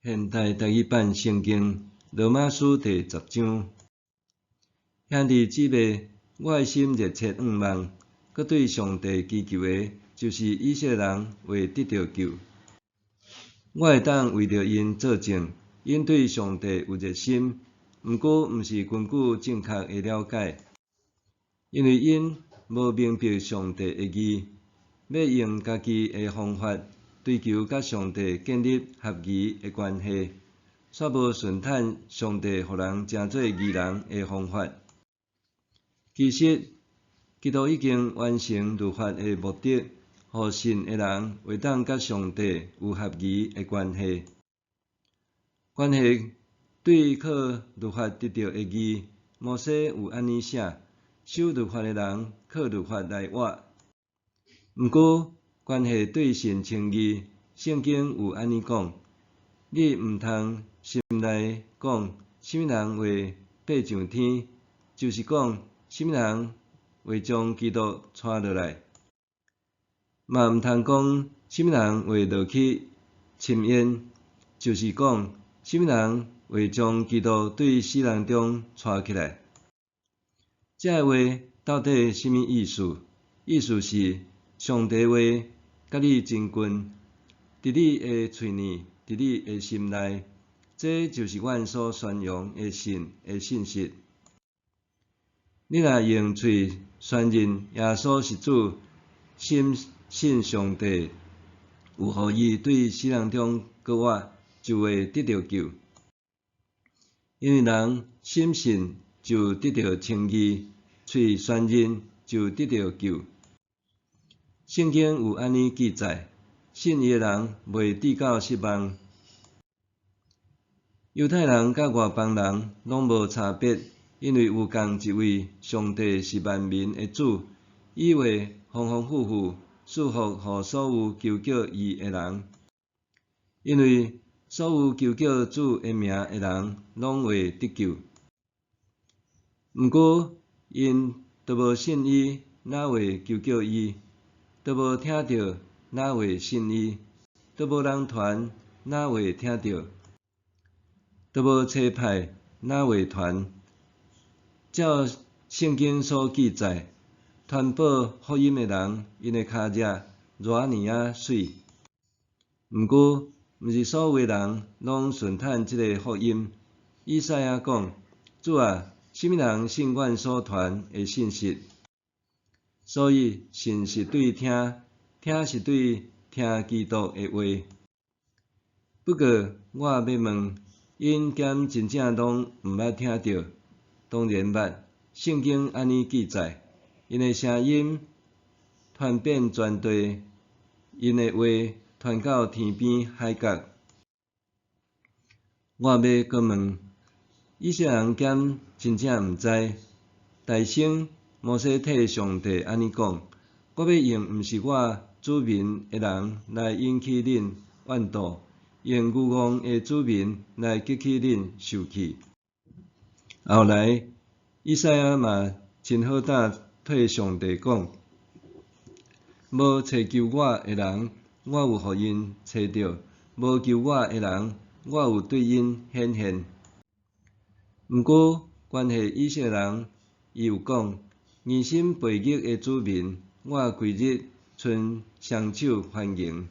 現代台語版聖經羅馬書第十章，兄弟姊妹，我的心熱切向望，閣對上帝祈求的，就是以色列人會得著救。我會當為著𪜶做證，𪜶對上帝有熱心，毋過毋是根據正確的了解，因為𪜶無明白上帝的義，欲用家己的方法追求佮上帝建立合宜的關係，煞無順趁上帝予人成做義人的方法。其實，基督已經完成律法的目的，予信的人會當佮上帝有合宜的關係。關係對靠律法得著的義，摩西有按呢寫：守律法的人靠律法來活。毋過，關係對信稱義，聖經有按呢講：你毋通心內講，啥物人會爬上天，就是講，啥物人會將基督帶落來；嘛毋通講，啥物人會落去深淵，就是講，啥物人會將基督對死人中帶起來。這个話到底啥物意思？意思是，上帝話佮你真近，佇你的喙耳，佇你的心內，這就是阮所宣揚的信的信息。你若用喙宣認耶穌是主，心信上帝有予伊對死人中閣活，就會得著救。因為人心信就得著稱義，喙宣認就得著救。聖經有按呢記載：信伊的人袂致到失望。猶太人佮外邦人攏無差別，因為有仝一位上帝是萬民的主，伊會豐豐富富賜福予所有求叫伊的人。因為所有求叫主的名的人，攏會得救。毋過，𪜶都無信伊，哪會求叫伊？都無聽著，哪會信伊？都無人傳，哪會聽著？都無差派，哪會傳？照聖經所記載，傳報福音的人，𪜶的跤跡偌爾仔媠。毋過，毋是所有的人攏順趁這个福音。以賽亞講：主啊，啥物人信阮所傳的信息？所以，信是對聽，聽是對聽基督的話。不過，我欲問，𪜶敢真正攏毋捌聽著？當然捌，聖經按呢記載，𪜶的聲音傳遍全地，𪜶的話傳到天邊海角。我欲閣問，以色列人敢真正毋知？大先摩西替上帝按呢講：我欲用毋是我子民的人來引起恁怨妒，用愚戇的子民來激起恁受氣。後來，以賽亞嘛真好膽替上帝講：無揣求我的人，我有予𪜶揣著；無求我的人，我有對𪜶顯現。毋過，關係以色列人，伊有講：硬心悖逆的子民，我規日伸雙手歡迎。